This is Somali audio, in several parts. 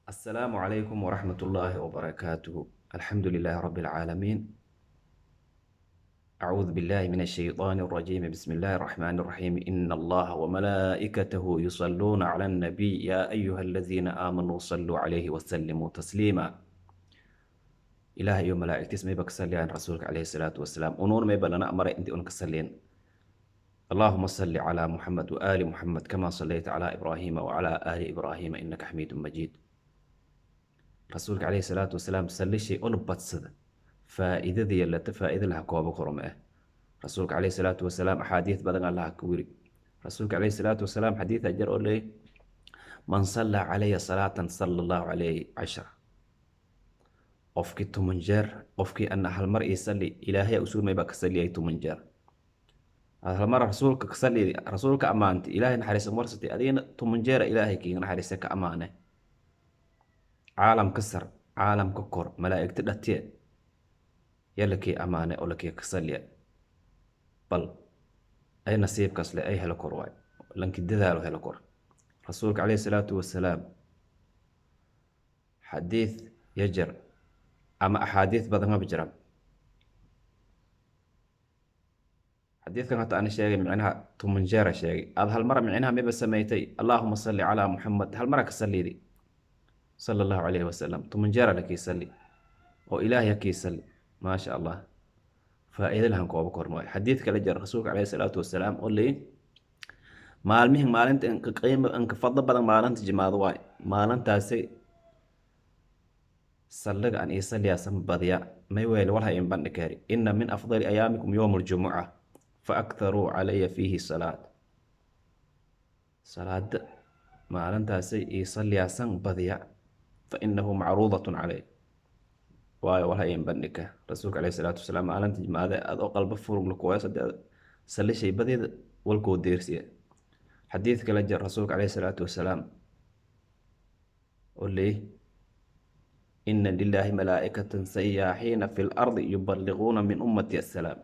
السلام عليكم ورحمة الله وبركاته. الحمد لله رب العالمين. أعوذ بالله من الشيطان الرجيم. بسم الله الرحمن الرحيم. إن الله وملائكته يصلون على النبي يا أيها الذين آمنوا صلوا عليه وسلموا تسليما. إلهي وملائكته ما بكسلي عن رسولك عليه الصلاة والسلام، ونور ما بلنا أمر أنت أنك. اللهم صل على محمد وآل محمد كما صليت على إبراهيم وعلى آل إبراهيم إنك حميد مجيد. رسولك عليه الصلاة والسلام سلي شيء ألبت فائدة ذي اللي فائدة لها كواب كرمه. رسولك عليه الصلاة والسلام أحاديث بدن الله كوري. رسولك عليه الصلاة والسلام حديث أجر لي من صلى علي صلاة صلى الله عليه 10. قفكي تمنجر قفكي أن هالمرء يصلي إلهي أسول ما يبقى كسلي تمنجر. هالمرة رسولك كسلي رسولك أمانتي إلهي نحرس مرستي أدين تمنجر إلهي كي نحرسك أمانة. عالم كسر عالم ككر ملائكة تدتي يلكي أمانة أو لكي كسلي بل أي نصيب كسلي أي هلكور واي لنك دذالو هلكور. رسولك عليه الصلاة والسلام حديث يجر أما أحاديث بدن ما بجرب. حديث كان حتى أنا شيء معناها تمنجرة شيء هذا هالمرة معناها ما بس سميتي اللهم صل على محمد هالمرة كسلي دي صلى الله عليه وسلم تمنجرة لك يسلي وإلهي يسلي ما شاء الله. فإذا لهم كواب كرماي حديث كلا جر رسولك عليه الصلاة والسلام قال لي مالمهم مالنت إنك قيم إنك فضل بدن مالنت جماعة واي مالنت تاسي صلق أن يصلي أسم بديع ما يويل ولا ينبن كاري إن من أفضل أيامكم يوم الجمعة فأكثروا علي فيه الصلاة. صلاة مالنت تاسي يصلي أسم بديع فإنه معروضة عليه واي ولا ينبنك. رسولك عليه الصلاة والسلام على أنت ماذا أذوق قلب فرم لكويس سلي شيء بدي والكو ديرسي. حديث كلا جر رسولك عليه الصلاة والسلام قل لي إن لله ملائكة سياحين في الأرض يبلغون من أمتي السلام.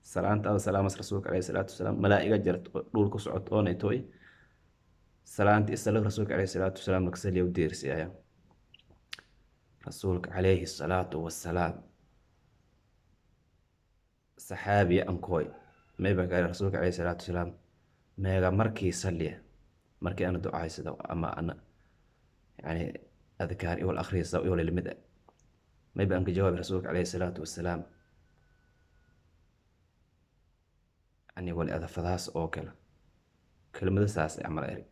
سلام هذا سلام رسولك عليه الصلاة والسلام ملائكة جرت دولك سعود أوني توي سلام تسأل رسولك عليه الصلاة والسلام لكسلي وديرسي يا رسولك عليه الصلاة والسلام. صحابي أنكوي ما يبقى رسولك عليه الصلاة والسلام ما يبقى مركي يصلي مركي أنا دعاء سدو أما أنا يعني أذكار إيوه الأخري سدو إيوه للمدى ما يبقى أنك جواب رسولك عليه الصلاة والسلام أني ولي أذا فذاس أوكل كلمة ساس عمل أري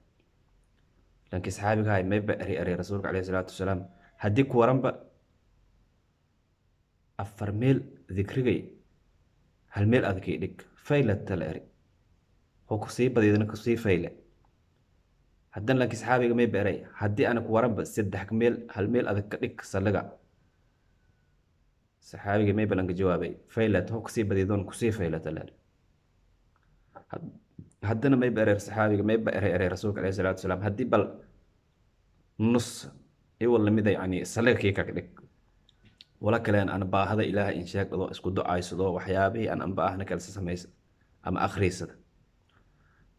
لأنك صحابي هاي ما يبقى أري أري رسولك عليه الصلاة والسلام هديك ورنبا أفر ميل ذكري هالميل أذكي لك فايلة تلأري هو كسيب بدي إذن كسيب فايلة هدن لك صحابي ما يبقى هدي أنا كورنبا سدحك ميل هالميل أذكر لك سلقة صحابي ما يبقى لك جوابي فايلة هو كسيب بدي إذن كسيب فايلة تلأري هدنا ما يبقى صحابي ما يبقى أري رسولك عليه الصلاة والسلام هدي بل نص اي والله مدى يعني سلك كيكك لك ولا كلان انا با هذا اله ان شاء الله اسكو دعايسدو وحيابي انا انبا اهنا كلسه سميس اما اخريسد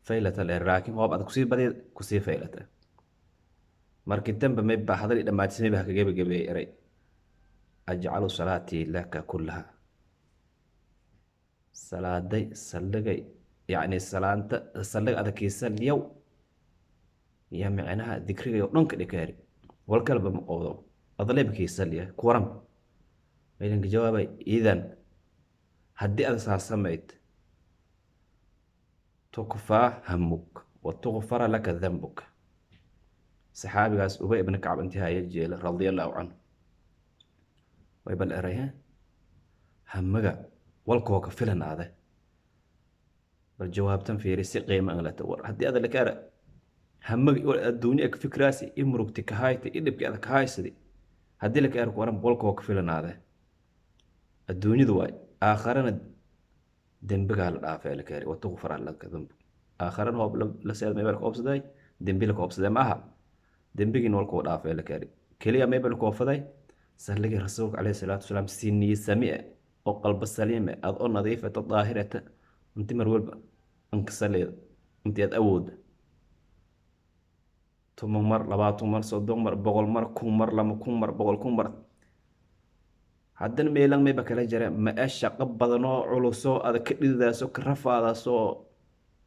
فيلة الراكم هو بعد كسي بدي كسي فيلة markii dambe may baa hadal dhamaadsimay baa kaga gabay eray ajcalu salaati laka kullaha salaaday salligay yani salaanta sallig adagkiisa liyow ya micnaha dikriga oo dhanka dhikaari walkalba ma qowdo adaleebkiisa liya kuwaran meelanka jawaabay idan haddii aad saasamayd tukfaa hamuk wa tughfara laka dhanbuk. Saxaabigaas Ubay ibn Kacb intii haya jeela radiyallahu canhu way bal erayha hamaga walkoo ka filanaade bal jawaabtan fiiri si qiimo aan la tawar haddii aad la kaara hamaga adduunya ka fikraasi i murugti ka hayta i dhibki aad ka haysadi haddii la kaara waran walkoo ka filanaade adduunyadu waay aakharana dembigaa la dhaafay la kaari wa tughfara laka dhanbuk aakharana hoob la seed meebal ka obsaday dembi la ka obsaday maaha dembigiin walkoo dhaafay la kaari keliya meebal koofaday salligii rasuulka calayhi salaatu wasalaam si niyad sami oo qalbo saliim aad oo nadiifata daahirata inti mar walba anka salleeda intii aad awoodda 10 mar, 20 mar, 30 mar, 100 mar, 1000 mar, 2000 mar, 100,000 mar. Haddana meelan mayba kala jira ma e shaqo badanoo culusoo aad ka dhididaaso, ka rafaadaasoo,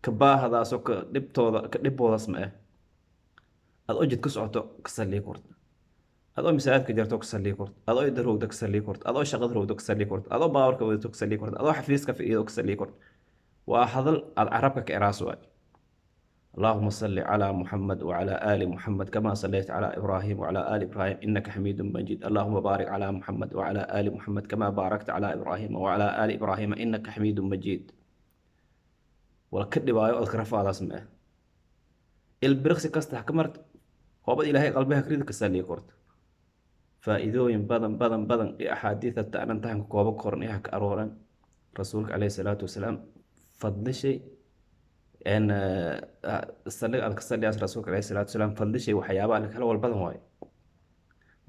ka baahadaasoo, ka dhibtooda ka dhiboodaas ma eh. Aad oo jid ka socoto ka sallii korto, adoo masaajidka jarto ka sallii korto, adoo ida roogdo ka sallii korto, adoo shaqada roogdo ka sallii korto, adoo baawarka wadato ka sallii korto, adoo xafiiska fadhiyo ka sallii korto. Waa hadal aad carabka ka eraas waay. اللهم صل على محمد وعلى آل محمد كما صليت على إبراهيم وعلى آل إبراهيم إنك حميد مجيد. اللهم بارك على محمد وعلى آل محمد كما باركت على إبراهيم وعلى آل إبراهيم إنك حميد مجيد. ولا كدبايو أذكر هذا اسمه البرخس كسته كمرت هو إلهي قلبها كريد كسالي كورت. faa'iidooyin badan badan badan iyo axaadiida ta'an tahan koobo koran iyo ka arooran rasuulka calayhi salaatu wasalaam fadlishay en saldhig aad ka saldhigaas rasuulka calayhi salaatu wasalaam fadlishay waxyaabaha la kala wal badan waaye.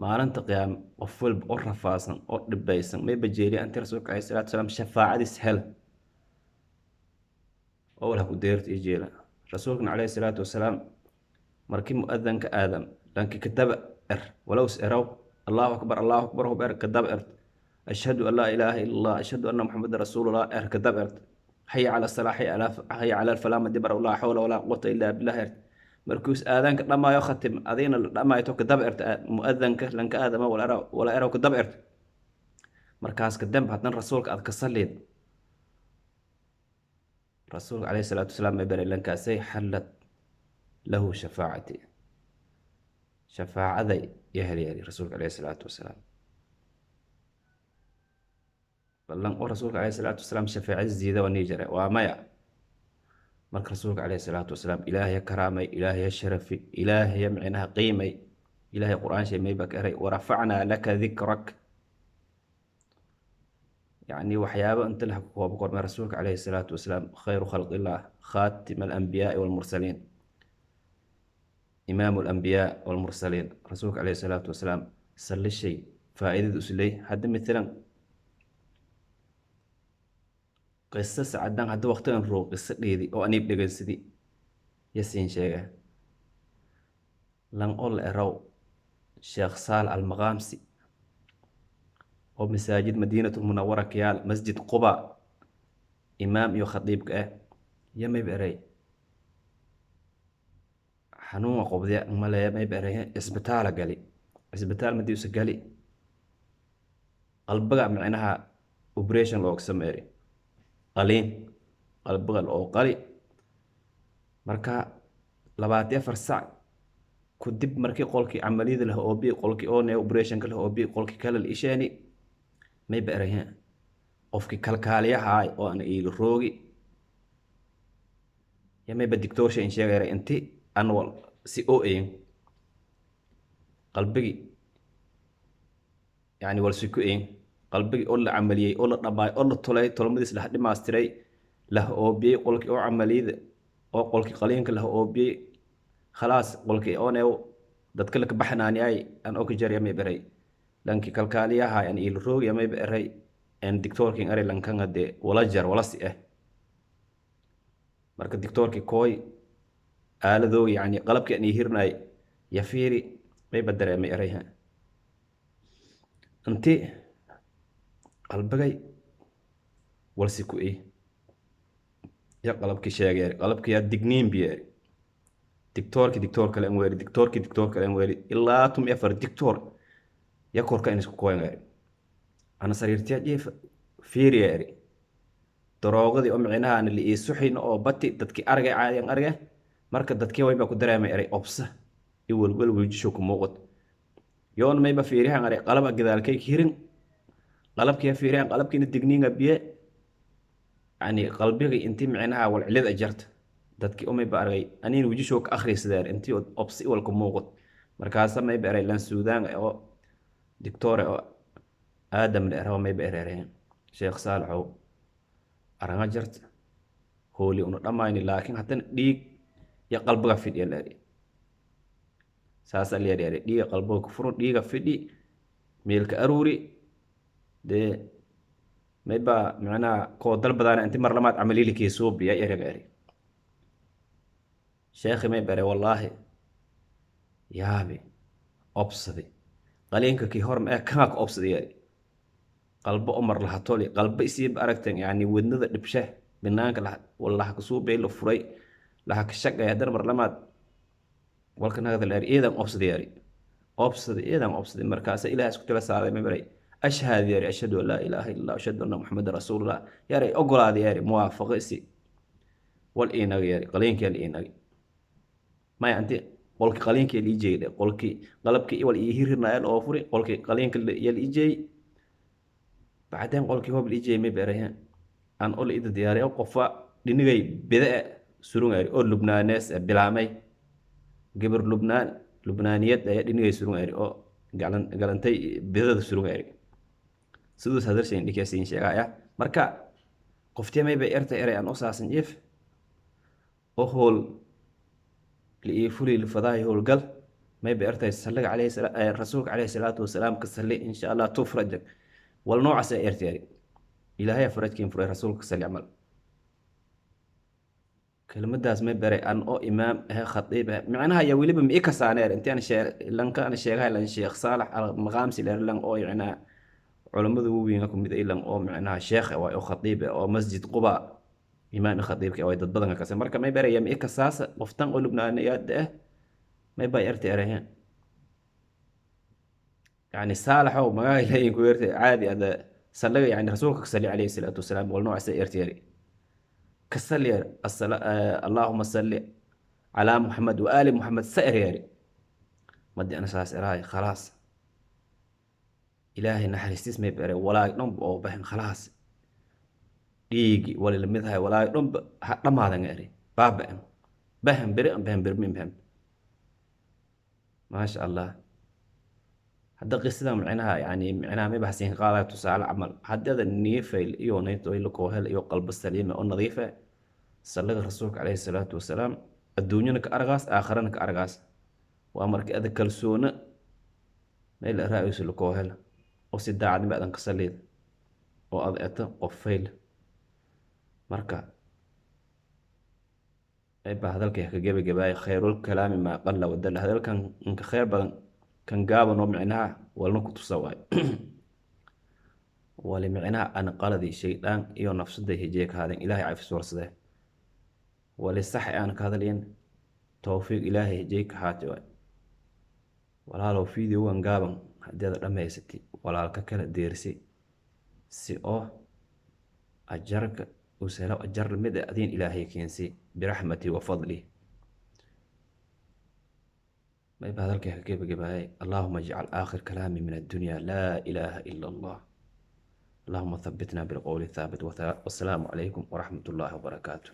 Maalinta qiyaam qof walba oo rafaasan oo dhibaysan may bajeeliya anti rasuulka calayhi salaatu wasalaam shafaacadiis hel oo wal ha ku deerta iyo jeela. Rasuulkana calayhi salaatu wasalaam markii mu'adanka aadam lanki kadaba er walow is erow allahu akbar allahu akbar hub er kadaba ert, ashhadu an laa ilaaha illa allah, ashhadu anna muxamadan rasuulullah er kadaba ert, xaya cala salaa, xaya cala alfalaa madibara, laa xawla walaa quwata illaa billah ert. Markuus aadaanka dhamaayo khatim adina la dhamaayo kadaba ert mu'adanka lanka aadama wala erow kadaba ert. Markaas kadamba haddana rasuulka aad ka saliid rasuulka calayhi salaatu wasalaam may baray lankaasay xallad lahu shafaacati, shafaacaday ya helyeeli rasuulka calayhi salaatu wasalaam. Ballan oo rasuulka calayhi salaatu wasalaam shafaacadiis diida waa nii jira waa maya. Marka rasuulka calayhi salaatu wasalaam ilaahaya karaamay, ilaahaya sharafi, ilaahaya micnaha qiimay. Ilaahay qur-aan shay may baa ka eray warafacnaa laka dikrak. yacni waxyaabo inta la koobo kormay rasuulka calayhi salaatu wasalaam khayru khalqillah, khaatim alambiyaai walmursaliin, imaamu alambiyaa walmursaliin. Rasuulka calayhi salaatu wasalaam sallishay faa'iidada usley. Hadda matalan qiso sacadan hadda waqtigan roog qiso dheedi oo aniib dhegaysadi yasiin sheega lan oo la erow Sheekh Saal Almaqaamsi oo masaajid Madiinatu Munawara kayaal, Masjid Quba, imaam iyo khatiibka ah ya mayba eray xanuunga qobdya maleeya mayba eray isbitaala gali. Isbitaal madii usa gali qalbiga micnaha operation looga sameeyay, qaliin qalbiga oo qali. Marka 24 sac kudib markii qolkii camaliyada lah oobi, qolkii oo ne operationka lah oobi, qolkii kale la isheeni mayba erayeen qofkii kalkaaliyaha oo aan iila roogi ya mayba dictoorsha in sheegayra inti an wal si oo eyin qalbigii, yani wal si ku eyin qalbigii oo la camaliyey oo la dhammaay oo la tolay, tolmadiis lah dhimaastiray lah oobiyey, qolkii oo camaliyada oo qolkii qaliinka lah oobiyey, khalaas qolkii oo neew dadka la ka baxnaaniyay aan oo ka jarya may beray lankii kalkaaliyaha aan iila roogi mayba eray en dictoorkin eray lankanga dee wala jar wala si eh. Marka dictoorkii kooy aaladoo yani qalabkii aan ii hirnay ya fiiri mayba dareemay erayha inti qalbigay walsi ku ii ya qalabkii sheegay qalabkii yaa digniin biyeeri dictoorkii dictoor kale an weeri dictoorkii dictoor kale an weeri ilaa 14 dictoor ya korka in isku kooyan eri ana sariirtiya jiif fiiriya eri daroogadii oo micnaha aan la ii suxin oo bati dadkii argay caadiyan argay. Marka dadkii wayba ku dareemay eray obsa iyo welwel wejisho ku muuqat yoon mayba fiirihan eray qalaba gadaalkay hirin qalabkii fiirihan qalabkiina digniinga biye, yani qalbigii intii micnaha wal cilid ajarta dadkii umayba argay aniin wejisho ka akhrisadeen intii obsi walku muuqat. Markaasa mayba eray lan suudaan oo dictoore oo aadam la erawa mayba erereen sheekh saalaxow aranga jarta hooli una dhammayni laakiin haddana dhiig iyo qalbiga fidhiya la eri saasa la yeri dhiiga qalbiga ku furun dhiiga fidhi meelka aruuri dee mayba macnaha koo dalbadaana inti mar lamaad camalili suubiya eriga eri sheekhi may bare wallaahi. Yaabi, obsadi qaliinka kii hor ma kanaa ka obsadi yari. Qalbo omar laha toli, qalbo isiiba aragteen, yani wadnada dhibshe banaanka laha kasuubay, la furay, laha ka shaqay, haddana mar lamaad walka nagada la eedan obsadi yari, obsadi eedan obsadi. Markaasa Ilaah isku tala saaray, ma baray ashhadu yari, ashhadu an laa ilaaha illa allah, ashhadu anna muxamadan rasuulullah yari, ogolaada yari, muwaafaqo isi wal iinaga yari. Qaliinka la iinagi maya, anti qolki qaliinka la ijeeyay, qolki qalabki wal ii hirirnaya oo furi, qolki qaliinka yal ijeey. Bacdeen qolkii hoob la ijeeyay, may berayan aan ol ida diyaariyo, qofa dhinigay bida surun eri oo Lubnaanees bilaamay, gabar Lubnaan Lubnaaniyad ayaa dhinigay surun eri oo galan galantay bidada surun eri, siduus hadarshayn dhikasiin sheegaya. Marka qoftiya may bay erta eray aan u saasan jiif oo hool la ii fuli lifadahay howlgal, may bay ertay sallaga calayhi rasuulka calayhi salaatu wasalaam ka salli, insha Allah tufrajak wal noocaas ay ertay eri. Ilaahay farajkiin furay, rasuulka ka salli camal kelmadaas. May baray an oo imaam ah, khatiib ah, micnaha ya weliba ma i kasaaneer intii aan shee lanka aan sheegahay lan Sheekh Saalax al Maqaamsi leer, lan oo micnaha culamada waaweyn ku mid ah, lan oo micnaha sheekh ah oo khatiib ah oo Masjid Quba imaam khatiibka ah, dad badan ka kasay. Marka may baraya ma i kasaasa qoftan oo Lubnaaniyaad ah, may bay ertay erayeen yani Saalax oo magaca Ilaahay ku ertay caadi ada sallaga, yani rasuulka ka salli calayhi salaatu wasalaam, wal noocaas ay ertay eri كسلي اللهم صل على محمد وآل محمد سائر ياري. مدي أنا ساس إراي خلاص، إلهي نحرستيس ما يبقى ولا نم أو بهم خلاص dhiigi wali lamid ahay walaa dhanba ha dhamaadan eri, baaba'en bahan beri bahan bermin bahan. Maasha Allah. Hadda qisada micnaha yani micnaha may baxsiin qaadaya tusaale camal, haddii niifayl iyo nayto ilo koohel iyo qalbo saliima oo nadiifa, sallaga rasuulka calayhi salaatu wasalaam, adduunyana ka argaas, aakharana ka argaas. Waa markii ada kalsoona meel raa'ayso lakoohel oo si daacadnimo adan ka saliid oo ad eto qof fayl. Marka ayba hadalkay ka gebagabaay, khayrul kalaami maa qalla wadalla, hadalkan inka khayr badan kan gaaban oo micnaha walna ku tusa waay. Wali micnaha ana qaladii shaydaan iyo nafsaday hijee ka hadeen, Ilaahay cafis warsadee. Wali sax aan ka hadlayn, tawfiiq Ilaahay hijee ka haati waay. Walaalow, fiidiyowan gaaban haddii aad dhammaysatay, walaalka kala deersi si oo ajarka uu sahlo, ajar lamid ah adiin Ilaahay keensi biraxmati wa fadli. Mayba hadalkay ka gebagabaayay, allahuma ijcal aakhir kalaami min addunya laa ilaaha ila Allah, allahuma thabbitna bilqowli thaabit. Wassalaamu calaykum waraxmat ullaahi wabarakaatu.